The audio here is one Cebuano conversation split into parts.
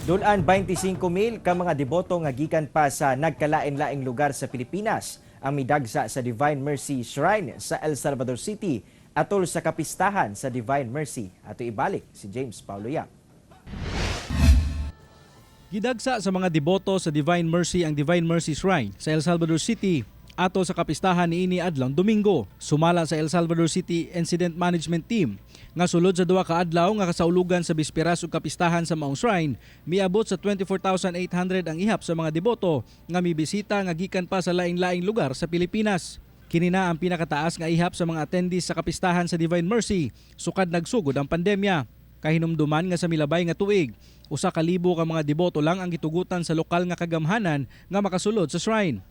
Dul-an 25,000 ka mga deboto nga gikan pa sa nagkalain-laing lugar sa Pilipinas ang midagsa sa Divine Mercy Shrine sa El Salvador City atol sa kapistahan sa Divine Mercy. Ato ibalik si James Paulo Yap. Gidagsa sa mga deboto sa Divine Mercy ang Divine Mercy Shrine sa El Salvador City atol sa kapistahan niini adlong Domingo. Sumala sa El Salvador City Incident Management Team nga sulod sa 2 ka adlaw nga kasaulugan sa bisperas ug kapistahan sa maong shrine, miabot sa 24,800 ang ihap sa mga deboto nga mibisita nga gikan pa sa laing-laing lugar sa Pilipinas. Kini na ang pinakataas nga ihap sa mga attendees sa kapistahan sa Divine Mercy sukad nagsugod ang pandemya. Kahinumduman nga sa milabay nga tuig, 1,000 ka mga deboto lang ang gitugutan sa lokal nga kagamhanan nga makasulod sa shrine.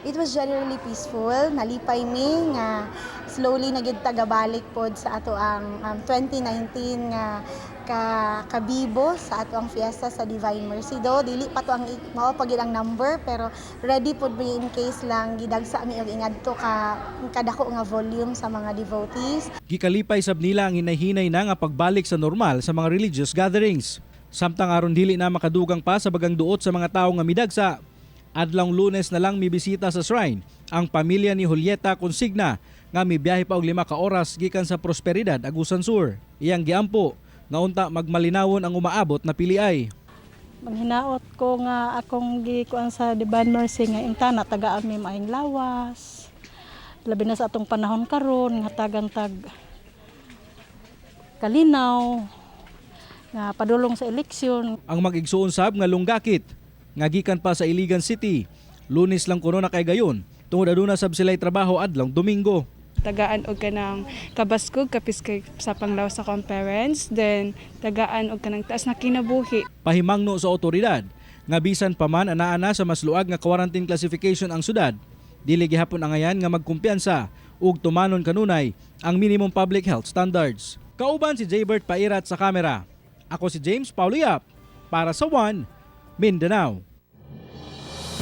It was generally peaceful. Nalipay mi nga slowly na gid tagabalik pod sa ato ang 2019 nga ka kabibo sa ato ang fiesta sa Divine Mercy. Do dili pa to ang mao pa gid ang number, pero ready pod mi in case lang gidagsa mi og ingadto ka kadako nga volume sa mga devotees. Gikalipay sab nila ang hinay-hinay na nga pagbalik sa normal sa mga religious gatherings. Samtang aron dili na makadugang pa sa bagang duot sa mga tawo nga midagsa, adlong Lunes na lang mibisita sa shrine ang pamilya ni Julieta Consigna nga mibiyahe pa og 5 ka oras gikan sa Prosperidad, Agusan Sur. Iyang giampo nga unta magmalinawon ang umaabot na piliay. Manghinaot ko nga akong gikuan sa Divine Mercy nga intana tagaan mi maayong lawas. Labi na sa atong panahon karon nga tagan tag kalinaw nga padulong sa eleksyon. Ang mag-igsuon sab nga lunggakit nga gikan pa sa Iligan City. Lunes lang kuno nakaigayon tungod aduna sab sila'y trabaho adlong Domingo. Tagaan og kanang kabaskog kapis kay sa panglawas sa akong parents, then tagaan og kanang taas na kinabuhi. Pahimangno sa otoridad nga bisan pa man anaa na sa mas luag nga quarantine classification ang syudad, dili gihapon angayan nga magkumpiyansa ug tumanon kanunay ang minimum public health standards. Kauban si Jaybert Pairat sa kamera. Ako si James Paulo Yap para sa One Mindanao.